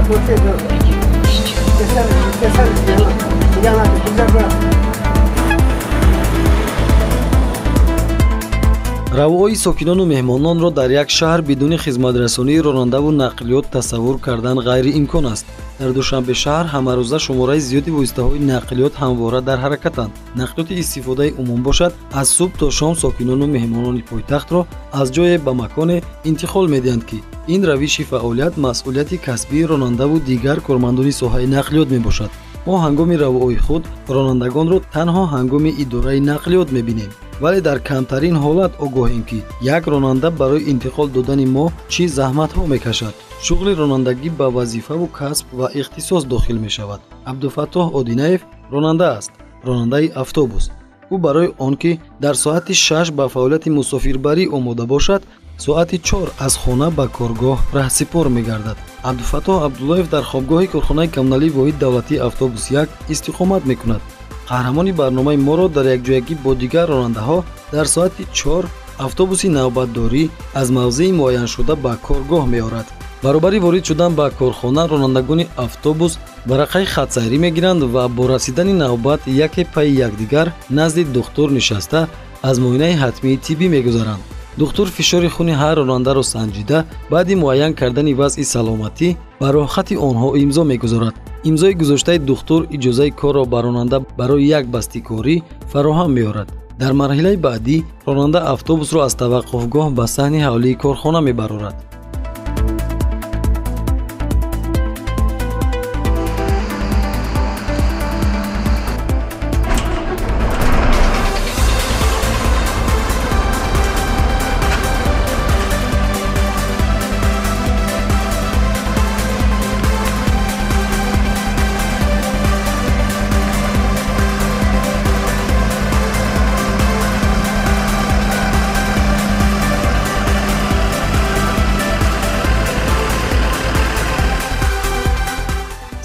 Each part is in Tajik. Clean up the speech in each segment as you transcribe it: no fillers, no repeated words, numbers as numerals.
Равои сокинону меҳмононро дар як шаҳр бидуни хизматрасонии ронандаву нақлиёт тасаввур кардан ғайриимкон аст. Дар Душанбе шаҳр ҳамарӯза шумораи зиёди воситаҳои нақлиёт ҳамвора дар ҳаракатанд. Нақлиёти истифодаи умум бошад, аз субҳ то шом сокинону меҳмонони пойтахтро аз ҷое ба маконе интиқол медиҳанд, ки ин равиши фаъолият масъулияти касбии ронандаву дигар кормандони соҳаи нақлиёт мебошад. Мо ҳангоми равои худ ронандагонро танҳо ҳангоми идораи нақлиёт мебинем, вале дар камтарин ҳолат огоҳем, ки як ронанда барои интиқол додани мо чӣ заҳматҳо мекашад. Шуғли ронандагӣ ба вазифаву касб ва ихтисос дохил мешавад. Абдуфаттоҳ Одинаев ронанда аст, ронандаи автобус. Ӯ барои он ки дар соати 6 ба фаъолияти мусофирбарӣ омода бошад, соати 4 аз хона ба коргоҳ раҳсипор мегардад. Абдуфаттоҳ Абдуллоев дар хобгоҳи корхонаи коммуналии воҳиди давлатии автобус 1 истиқомат мекунад. Қаҳрамони барномаи моро дар якҷоягӣ бо дигар ронандаҳо дар соати 4 автобуси навбатдорӣ аз мавзеи муайяншуда ба коргоҳ меорад. Баробари ворид шудан ба корхона ронандагони автобус варақаи хатсайрӣ мегиранд ва бо расидани навбат яке пайи якдигар назди духтур нишаста аз муоинаи ҳатмии тиббӣ мегузаранд. Духтур фишори хуни ҳар ронандаро санҷида, баъди муайян кардани вазъи саломатӣ ба роҳхати онҳо имзо мегузорад. Имзои гузоштаи духтур иҷозаи корро ба ронанда барои як басти корӣ фароҳам меорад. Дар марҳилаи баъдӣ ронанда автобусро аз таваққуфгоҳ ба саҳни ҳавлии корхона мебарорад.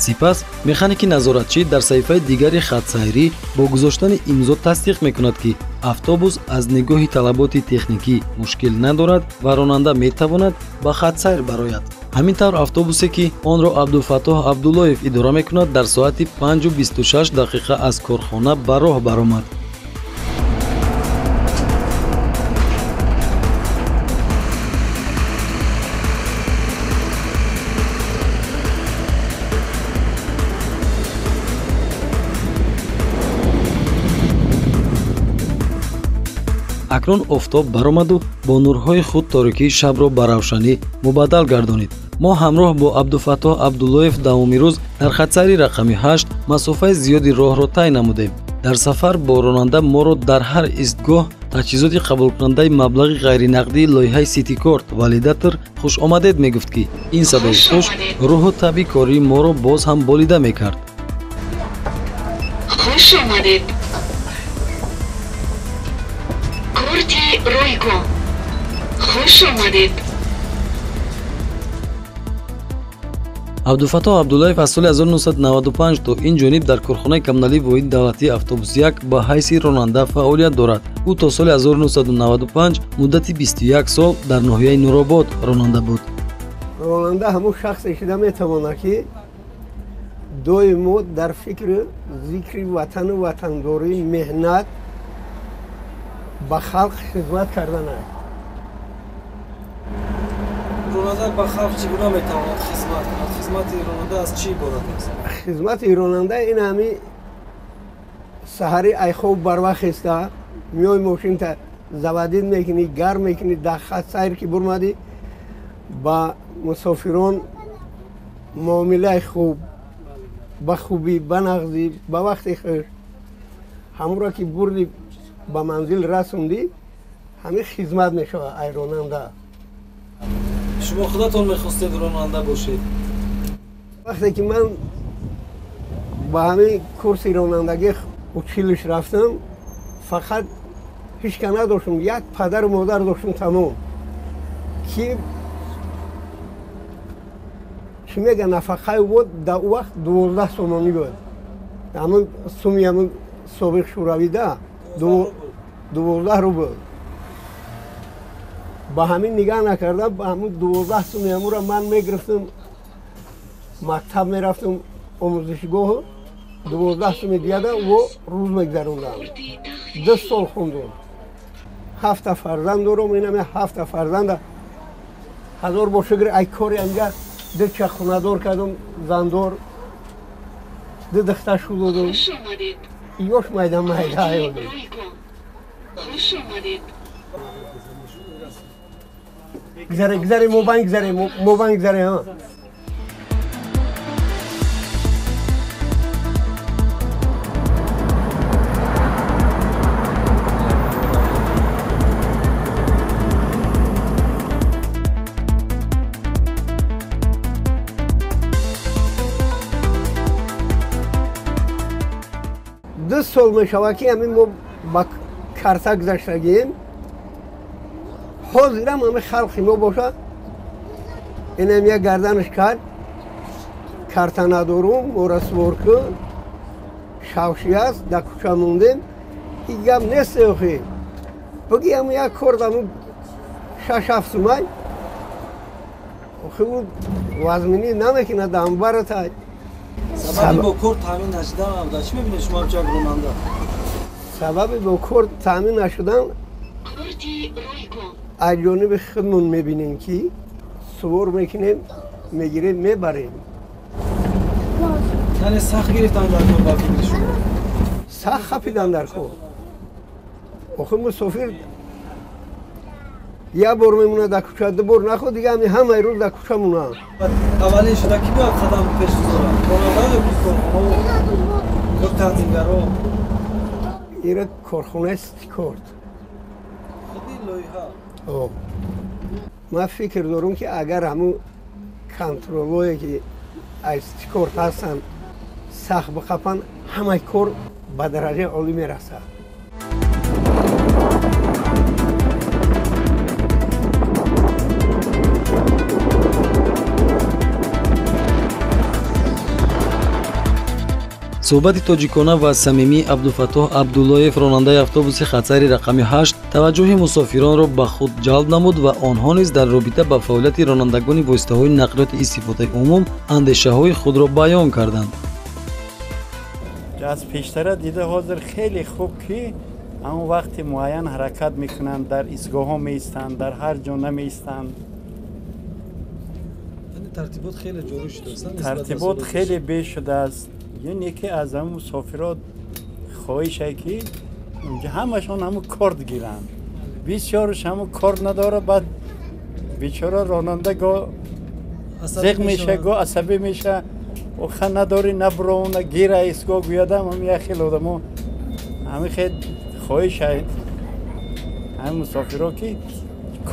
Сипас механики назоратчӣ дар саҳифаи дигари хатсайрӣ бо гузоштани имзо тасдиқ мекунад, ки автобус аз нигоҳи талаботи техникӣ мушкил надорад ва ронанда метавонад ба хатсайр барояд. Ҳамин тавр автобусе, ки онро Абдуфаттоҳ Абдуллоев идора мекунад, дар соати 5:26 дақиқа аз корхона ба роҳ баромад. Акнун офтоб баромаду бо нурҳои худ торикии шабро ба равшанӣ мубаддал гардонид. Мо ҳамроҳ бо Абдуфаттоҳ Абдуллоев давоми рӯз дар хатсайри рақами 8 масофаи зиёди роҳро тай намудем. Дар сафар бо ронанда моро дар ҳар истгоҳ таҷҳизоти қабулкунандаи маблағи ғайринақдии лоиҳаи Ситикорт валидатор хушомадед мегуфт, ки ин садои хуш рӯҳу табъи кории моро боз ҳам болида мекард. Хуш омадед. Корти ройгон. Хуш омадед. Абдуфаттоҳ Абдуллоев аз соли 1995 то ин ҷониб дар корхонаи коммуналии воҳиди давлатии автобус 1 ба ҳайси ронанда фаъолият дорад. Ӯ то соли 1995 муддати 21 сол дар ноҳияи Нуробод ронанда буд. Ронанда ҳамон шахсе шуда метавонад, ки доимо дар фикри зикри ватану ватандорӣ, меҳнат, ба халқ хизмат кардан аст. Ронанда ба халқ чӣ гуна метавонад хизмат кунад? Хизмати ронанда аз чӣ иборат аст? Хизмати ронанда ин ҳами саҳари айхоб барвақт хеста, меои мошинта заводид мекунӣ, гарм мекунӣ, дар хат сайр ки бурмадӣ, ба мусофирон муомилаи хуб, ба хубӣ, ба нағзӣ, ба вақти хуш ҳамонро ки бурдӣ ба манзил расондӣ, ҳамин хизмат мешавад ай ронанда. Шумо худатон мехостед ронанда бошед? Вақте ки ман ба ҳамин курси ронандагӣ училиш рафтам, фақат ҳеч ка надоштам, як падару модар доштам, тамом, ки чӣ мега нафақаи буд дар ӯ вақт 12 сомонӣ буд. Ҳамон суми ҳамон собиқ шӯравида 12 рубл. Ба ҳамин нигаҳ накардам, ба ҳамон 12 суми ҳамонро ман мегирифтам, Мактаб мерафтам, омӯзишгоҳ 12 суми диада во рӯз мегзарондам. 2 сол хондум. 7 фарзанд дорам, инаме 7 фарзанда. 1000 бо шукр ай кори анга 2 хонадор кардам, зандор. 2 духтар шудодам. Ёш майда майда айодам. Хуш омадед. Гзаре, гзаре, мобайн гзаре, мобайн гзаре, ҳа. Ду сол мешавад ки ҳамин мо ба карта гузаштагием. Ҳозирам ҳамин халқи мо бошад, инам як гарданаш кард, карта надорум, мора сувор кун, шавши аст, дар кӯча мондем. Ин гап нест охи. Буги ҳам як кор даму 6-7 сумай. Охи ӯ вазминӣ намекунад дамбарата. Сабаби бо кор таъмин нашудан дар чӣ мебинед шумо ҳамчун ронанда? Сабаби бо кор таъмин нашудан аз ҷониби худмон мебинем ки сувор мекунем, мегирем, мебарем. Яъне сахт гирифтан дар кор ба фикри шумо? Сахт хапидан дар кор. Охи мусофир як бор мемонад дар кӯча, 2 бор наход, дига ҳамин ҳамаи рӯз дар кӯча монад. Аввалин шуда ки бояд қадам пеш гузорад? Ронанда ё ки корхонао ё танзимгаро? Ира корхонаи Ситикорд. Худи лоиҳа. Ман фикр дорам ки агар ҳамун контролое ки аз Ситикорд ҳастанд сахт биқапанд, ҳамаи кор ба дараҷаи олӣ мерасад. Суҳбати тоҷикона ва самимии Абдуфаттоҳ Абдуллоев, ронандаи автобуси хатсайри рақами 8, таваҷҷӯҳи мусофиронро ба худ ҷалб намуд ва онҳо низ дар робита ба фаъолияти ронандагони воситаҳои нақлиёти истифодаи умум андешаҳои худро баён карданд. Аз пештара дида ҳозир хеле хуб ки ҳамон вақти муайян ҳаракат мекунанд, дар истгоҳҳо меистанд, дар ҳар ҷо намеистанд. Тартибот хеле ҷорӣ шудааст. Тартибот хеле беш шудааст. Яъне ки аз ҳамун мусофирот хоҳише ки ҳамашон ҳамун корт гиранд. Бисёрш ҳамун корт надора, баъд бечора ронанда го зиқ меша, го асабӣ меша. Оха надорӣ набуровна гира истгоҳ гӯядам, ҳам як хел одамо ҳамин хел хоҳише ҳамин мусофиро ки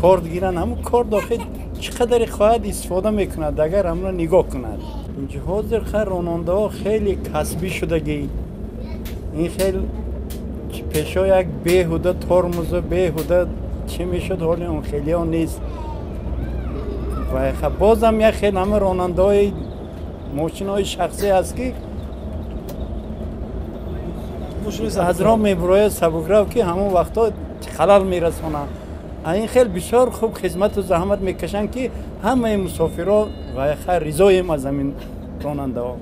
корт гиранд. Ҳамун корт охир чӣ қадаре хоҳад истифода мекунад, агар ҳамуна нигоҳ кунад. Ҳозир хай ронандаҳо хеле касбӣ шудагӣ. Ин хел пешо як беҳуда тормозу беҳуда чӣ мешуд, ҳоли он хелиҳо нест. Ва бозам як хел ҳама ронандаҳои мошинаҳои шахсӣ ҳаст ки аз роҳ мебурояд сабукрав, ки ҳамон вақтҳо халал мерасонанд. Ин хел бисёр хуб хизмату заҳмат мекашанд ки ҳамаи мусофиро ва хайр ризоем аз ҳамин ронандаҳо.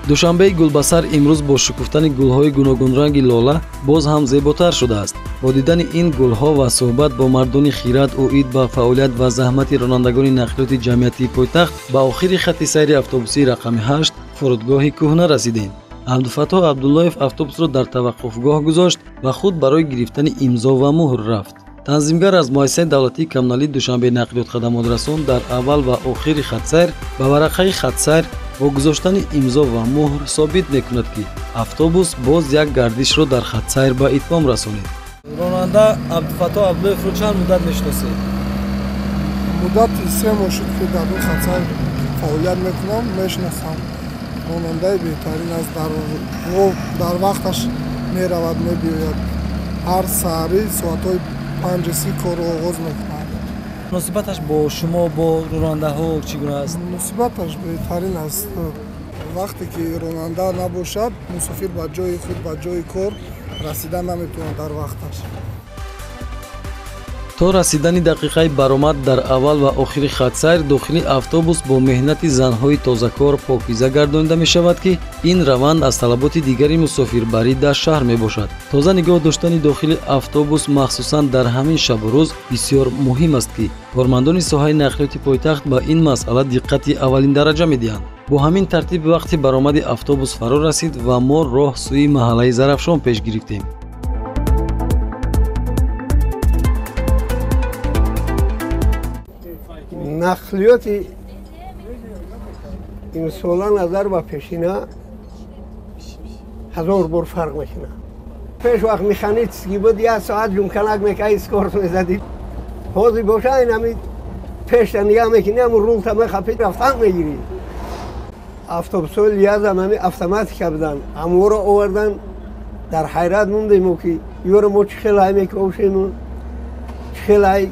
Душанбеи Гулбасар имрӯз бо шукуфтани гулҳои гуногунранги лола боз ҳам зеботар шудааст. Бо дидани ин гулҳо ва суҳбат бо мардони хират оид ба фаъолият ва заҳмати ронандагони нақлиёти ҷамъиятии пойтахт ба охири хатти сайри автобусии рақами 8 фурудгоҳи кӯҳна расидем. Абдуфаттоҳ Абдуллоев автобусро дар таваққуфгоҳ гузошт ва худ барои гирифтани имзо ва муҳр рафт. Танзимгар аз муассисаи давлатии коммуналии Душанбе нақлиёт хадамотрасон дар аввал ва охири хатсайр ба варақаи хатсайр бо гузоштани имзо ва муҳр собит мекунад ки автобус боз як гардишро дар хатсайр ба итмом расонид. Ронанда Абдуфаттоҳ Абдуллоевро чанд муддат мешиносед? Муддати 3 моҳ шуд ки дар ин хатсайр фаъолият мекунам, мешиносам. Ронандаи беҳтарин аст, дар вақташ меравад, мебиёяд. Ҳар саҳарӣ соатҳои 5:30 корро оғоз мекунад. Муносибаташ бо шумо, бо ронандаҳо чӣ гуна аст? Муносибаташ беҳтарин аст. Вақте ки ронанда набошад, мусофир ба ҷои худ, ба ҷои кор расида наметавонад дар вақташ. То расидани дақиқаи баромад дар аввал ва охири хатсайр дохили автобус бо меҳнати занҳои тозакор покиза гардонида мешавад, ки ин раванд аз талаботи дигари мусофирбарӣ дар шаҳр мебошад. Тоза нигоҳ доштани дохили автобус махсусан дар ҳамин шабу рӯз бисёр муҳим аст, ки кормандони соҳаи нақлиёти пойтахт ба ин масъала диққати аввалиндараҷа медиҳанд. Бо ҳамин тартиб вақти баромади автобус фаро расид ва мо роҳ сӯи маҳаллаи Зарафшон пеш гирифтем. Нақлиёти имсола назар ба пешина 1000 бор фарқ мекунад. Пеш вақт механический буд, як соат ҷумканак мекарди, скорость мезадӣ. Ҳозир боша ин ҳами пешта нигаҳ мекунӣ, ҳамун рулта мехапӣ, рафтан мегирӣ. Автобусҳои Лиазам ҳами автоматика буданд, ҳамонро овардан, дар ҳайрат мондем, ки ёро мо чӣ хел ҳай мекошему, чӣ хел ҳай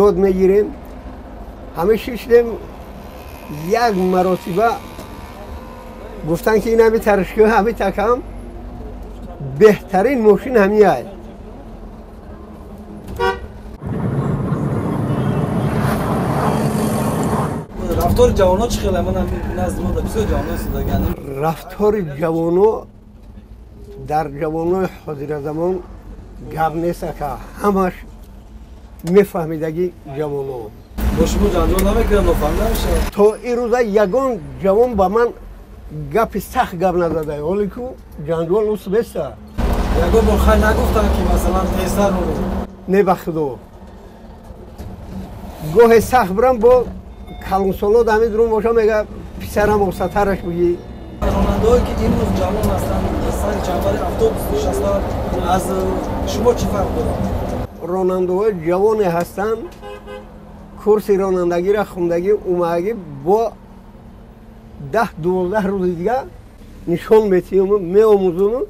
ёд мегирем. Ҳама шиштем, як маротиба гуфтанд, ки ин ҳами таришка, ҳами такам беҳтарин мошин ҳамияй. Рафтори ҷавонҳо чӣ хел? Ман назди мо бисёр ҷавонҳо истодаганд. Рафтори ҷавонҳо дар ҷавонҳои ҳозиразамон гап нест, ака, ҳамаш мефаҳмидаги ҷавонҳо. Бо шумо ҷанҷол намекунанд, нофаҳм намешавад? То ин рӯза ягон ҷавон ба ман гапи сахт гап назада, ҳоле ку ҷанҷол ус беста. Ягон бор хай нагуфтанд, ки масалан тезтар ронед? Не, ба худо. Гоҳе сахт бирам, бо калонсоло ҳамин дурун боша, мега писарам осатараш бигӣ. Ронандаҳое ки имрӯз ҷавон ҳастанд, сари чанбари автобус нишастанд, аз шумо чӣ фарқ дорад? Ронандаҳои ҷавоне ҳастанд, курси ронандагиро хундагӣ омадагӣ, бо 10-12 рӯзи дига нишон метиҳему меомӯзуму,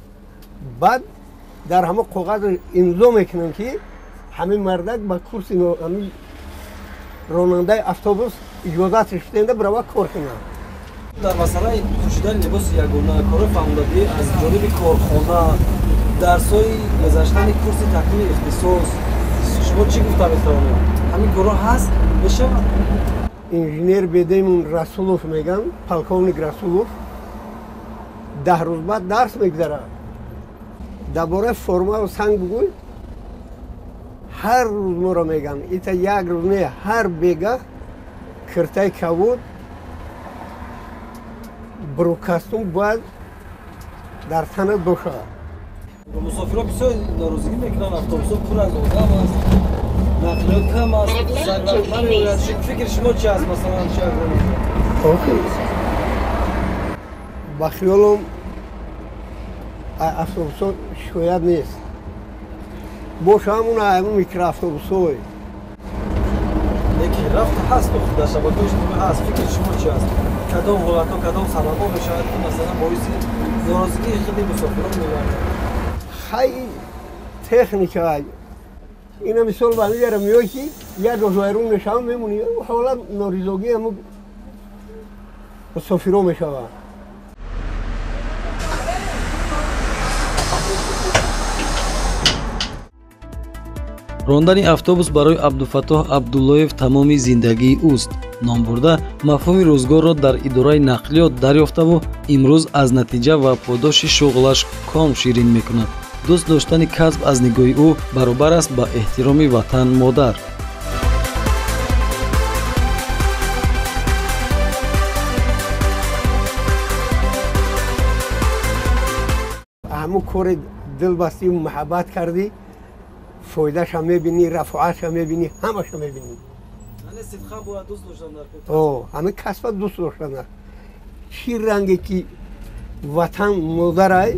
баъд дар ҳама коғаз имзо мекунам, ки ҳамин мардак ба курси ҳамин ронандаи автобус иҷозаташ биденда бирава кор кунад. Дар масъалаи пӯшидани либоси ягона, корҳои фаҳмондагӣ аз ҷониби корхона, дарсҳои гузаштани курси такмили ихтисос, шумо чӣ гуфта метавонед? Ҳамин корҳо ҳаст, мешавад? Инженер Бедемун Расулов меган, полковник Расулов, 10 рӯз баъд дарс мегузарад. Дар бораи формаву санг бугӯй, ҳар рӯз моро меган, ита як рӯз не, ҳар бегаҳ киртаи кабуд, брукастум бояд дар танат бошад. Мусофирҳо бисёр норозигӣ мекунанд, автобусҳо пур аз одам аст, нақлиёт кам аст, сарвақт намеояд. Фикри шумо чи аст, масалан, чи Ба хиёлам автобусҳо шикоят нест. Боша ҳамун ҳамун микроавтобусҳое. Лекин рафт ҳаст, дар шабакаҳои иҷтимоӣ ҳаст. Фикри шумо чи аст? Кадом ҳолатҳо, кадом сабабҳо мешавад, ки масалан боиси норозигии худи мусофирон мегардад? Хай, техника ина мисол ба миҷара меои, ки як ҷо вайрон мешавам, мемонӣ, ҳолат норизогӣ ҳаму мусофиро мешавад. Рондани автобус барои Абдуфаттоҳ Абдуллоев тамоми зиндагии ӯст. Номбурда мафҳуми рӯзгорро дар идораи нақлиёт дарёфтаву имрӯз аз натиҷа ва подоши шуғлаш ком ширин мекунад. Дӯст доштани касб аз нигоҳи ӯ баробар аст ба эҳтироми ватан модар. Ҳамун кори дилбастию муҳаббат кардӣ, фоидаша мебинӣ, рафоатша мебинӣ, ҳамаша мебинӣ. Ҳамин касба дӯст доштан. Чӣ ранге ки ватан модарай,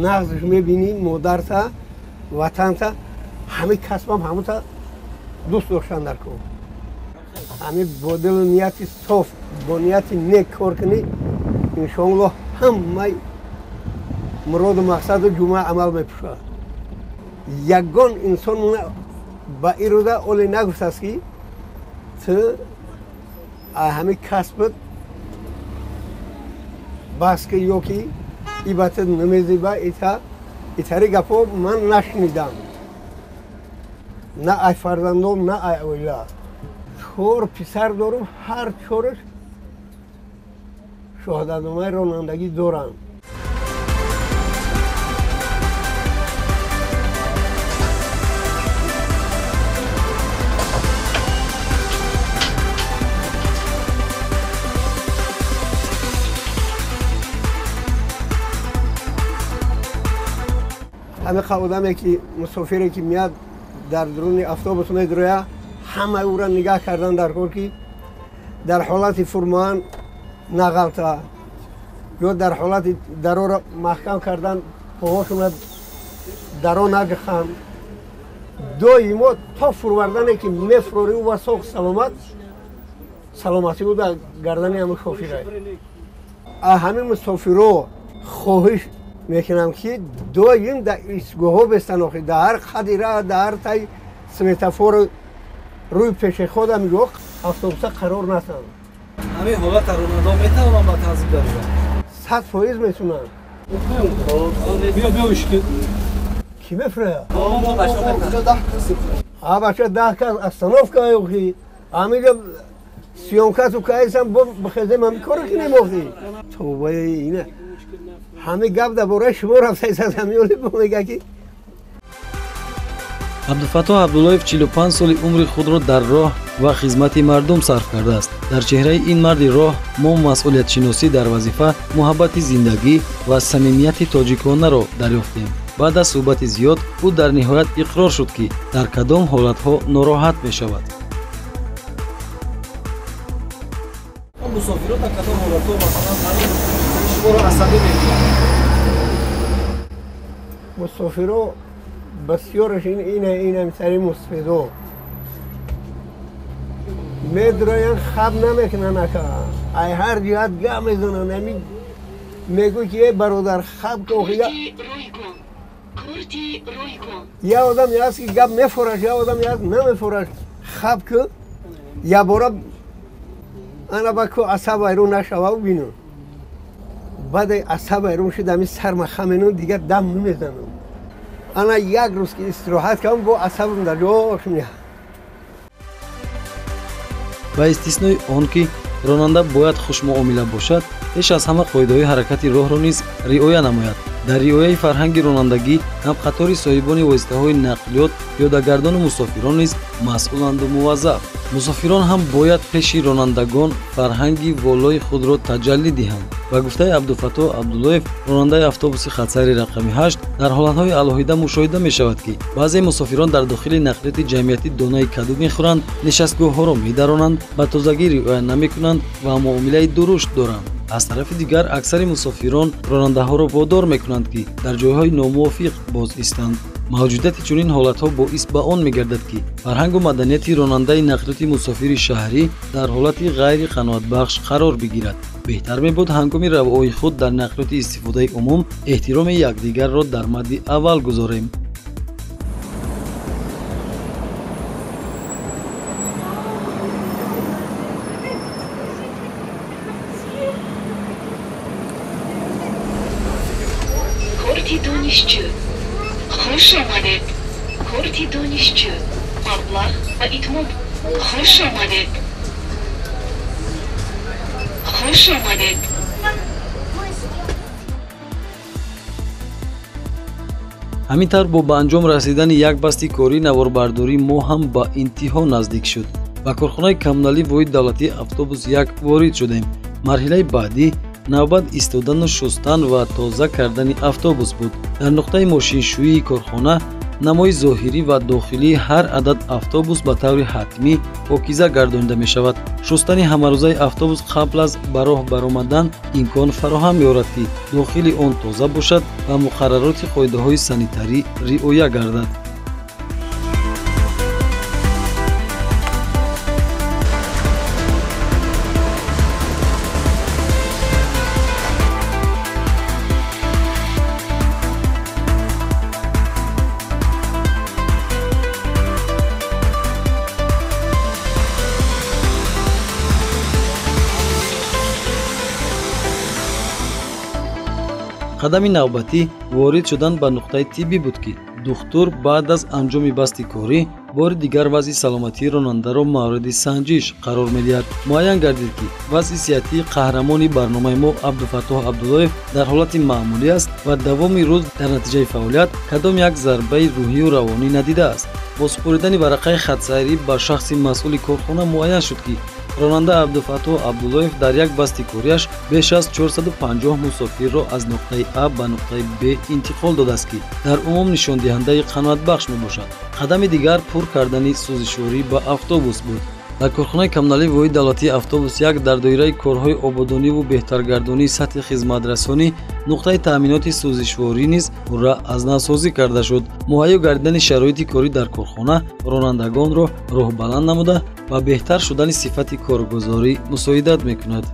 нағзш мебинӣ, модарта, ватанта, ҳамин касбам ҳамута дӯст доштан дар кор. Ҳамин бо дилу нияти соф, бо нияти нек кор кунӣ, иншоаллоҳ ҳамаи муроду мақсаду ҷумъа амал мепӯшад. Ягон инсон ба ин рӯза оле нагуфтааст, ки ту ҳамин касбат бас ки ё ки и ба ту намезеба, итари гапҳо ман нашунидам. На ай фарзандом, на ай оила. 4 писар дорам, ҳар чораш шоҳадатномаи ронандагӣ доранд. Ҳамиқа одаме ки мусофире ки меяд дар дуруни автобус медроя, ҳамаи ӯра нигаҳ кардан дар кор ки дар ҳолати фурмоан нағалта ё дар ҳолати дарора маҳкам кардан поҳошона даро нагиханд. Доимо то фурвардане ки мефурори ӯ ва соғ саломат, саломатӣ ӯ дар гардани ҳамин шофира. Ҳамин мусофиро хоҳиш мекунам ки доим дар истгоҳҳо бестанд, охи дар ҳар қади раҳ, дар ҳар тай светофор рӯи пешехода мегӯ автобуса қарор натанд. Ҳамин ҳолата ронандаҳо метавонанд ба танзим дароранд? 100% метавонанд. Биё ишки. Ки мефурая? Бача 10 кас остановка охи. Ҳаминҷо съёмкату каисам бо бихезем ҳамин коро кинем охи. Тобаи ина. Ҳамин гап дар бораи шумо рафтаисад, ҳамин мега ки Абдуфаттоҳ Абдуллоев 45 соли умри худро дар роҳ ва хизмати мардум сарф кардааст. Дар чеҳраи ин марди роҳ мо масъулиятшиносӣ дар вазифа, муҳаббати зиндагӣ ва самимияти тоҷиконаро дарёфтем. Баъд аз суҳбати зиёд ӯ дар ниҳоят иқрор шуд, ки дар кадом ҳолатҳо нороҳат мешавад. Мусофирон дар кадом ҳолатҳо масалан шуморо асабӣ мекунанд? Мусофиро бисёраш инам сари мусфидо медроян, хаб намекунанд ака. Ай ҳар ҷиҳат гап мезананд. Ами мегӯй ки э бародар, хаб ки охи я одам ҳаст ки гап мефураш, я одам ҳаст намефураш. Хаб ки ябора ана ба ку асаб вайрон нашавав бину. Баъд асаб вайрон шуд, ами сарма хамену дигар дам намезанам. Ана як рӯз ки истироҳат кардам, бо асабам дар ҷош меяд. Ба истиснои он ки ронанда бояд хушмуомила бошад, пеш аз ҳама қоидаҳои ҳаракати роҳро низ риоя намояд. Дар риояи фарҳанги ронандагӣ ҳамқатори соҳибони воситаҳои нақлиёт, пиёдагардону мусофирон низ масъуланду муваззаф. Мусофирон ҳам бояд пеши ронандагон фарҳанги волои худро таҷаллӣ диҳанд. Ба гуфтаи Абдуфаттоҳ Абдуллоев, ронандаи автобуси хатсайри рақами 8, дар ҳолатҳои алоҳида мушоҳида мешавад, ки баъзе мусофирон дар дохили нақлиёти ҷамъиятӣ донаи каду мехӯранд, нишастгоҳҳоро медаронанд, ба тозагӣ риоя намекунанд ва муомилаи дурушт доранд. Аз тарафи дигар, аксари мусофирон ронандаҳоро водор мекунанд, ки дар ҷойҳои номувофиқ боз истанд. Мавҷудияти чунин ҳолатҳо боис ба он мегардад, ки фарҳангу маданияти ронандаи нақлиёти мусофири шаҳрӣ дар ҳолати ғайриқаноатбахш қарор бигирад. Беҳтар мебуд ҳангоми равои худ дар нақлиёти истифодаи умум эҳтироми якдигарро дар мадди аввал гузорем. Корти донишҷӯ. Хуш омадед. Корти донишҷӯ. Маблағ ба итмом. Хуш омадед. Хуш омадед. Ҳамин тавр бо ба анҷом расидани як басти кории наворбардорӣ мо ҳам ба интиҳо наздик шуд. Ба корхонаи коммуналии воҳиди давлатии автобус 1 ворид шудем. Марҳилаи баъдӣ навбат истодану шустан ва тоза кардани автобус буд. Дар нуқтаи мошиншӯии корхона намои зоҳирӣ ва дохилии ҳар адад автобус ба таври ҳатмӣ покиза гардонида мешавад. Шустани ҳамарӯзаи автобус қабл аз ба роҳ баромадан имкон фароҳам меорад, ки дохили он тоза бошад ва муқаррароти қоидаҳои санитарӣ риоя гардад. Қадами навбатӣ ворид шудан ба нуқтаи тиббӣ буд, ки духтур баъд аз анҷоми басти корӣ бори дигар вазъи саломатии ронандаро мавриди санҷиш қарор медиҳад. Муайян гардид, ки вазъи сиҳатии қаҳрамони барномаи мо Абдуфаттоҳ Абдуллоев дар ҳолати маъмулӣ аст ва давоми рӯз дар натиҷаи фаъолият кадом як зарбаи рӯҳию равонӣ надидааст. Бо супоридани варақаи хатсайрӣ ба шахси масъули корхона муайян шуд, ки ронанда Абдуфаттоҳ Абдуллоев дар як басти кориаш беш аз 450 мусофирро аз нуқтаи А ба нуқтаи Б интиқол додааст, ки дар умум нишондиҳандаи қаноатбахш мебошад. Қадами дигар пур кардани сӯзишворӣ ба автобус буд. Дар корхонаи коммуналии воҳиди давлатии автобус 1 дар доираи корҳои ободониву беҳтаргардонии сатҳи хизматрасонӣ нуқтаи таъминоти сӯзишворӣ низ пурра аз навсозӣ карда шуд. Муҳайё гардидани шароити корӣ дар корхона ронандагонро роҳбаланд намуда ба беҳтар шудани сифати коргузорӣ мусоидат мекунад.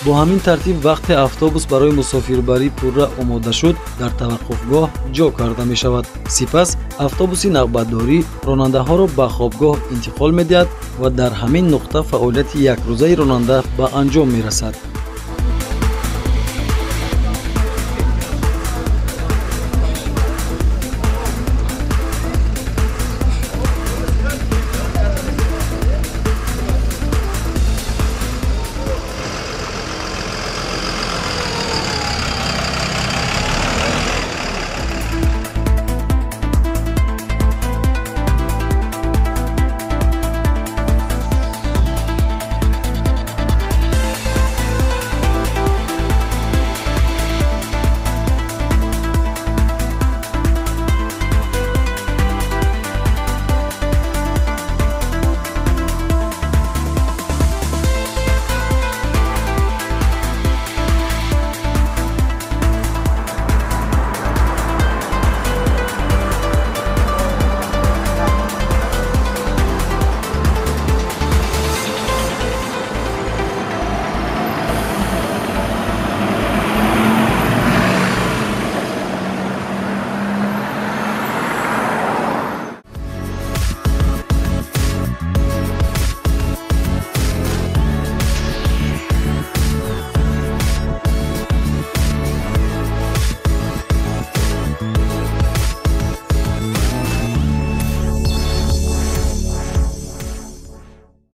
Бо ҳамин тартиб вақте автобус барои мусофирбарӣ пурра омода шуд, дар таваққуфгоҳ ҷо карда мешавад. Сипас автобуси навбатдорӣ ронандаҳоро ба хобгоҳ интиқол медиҳад ва дар ҳамин нуқта фаъолияти якрӯзаи ронанда ба анҷом мерасад.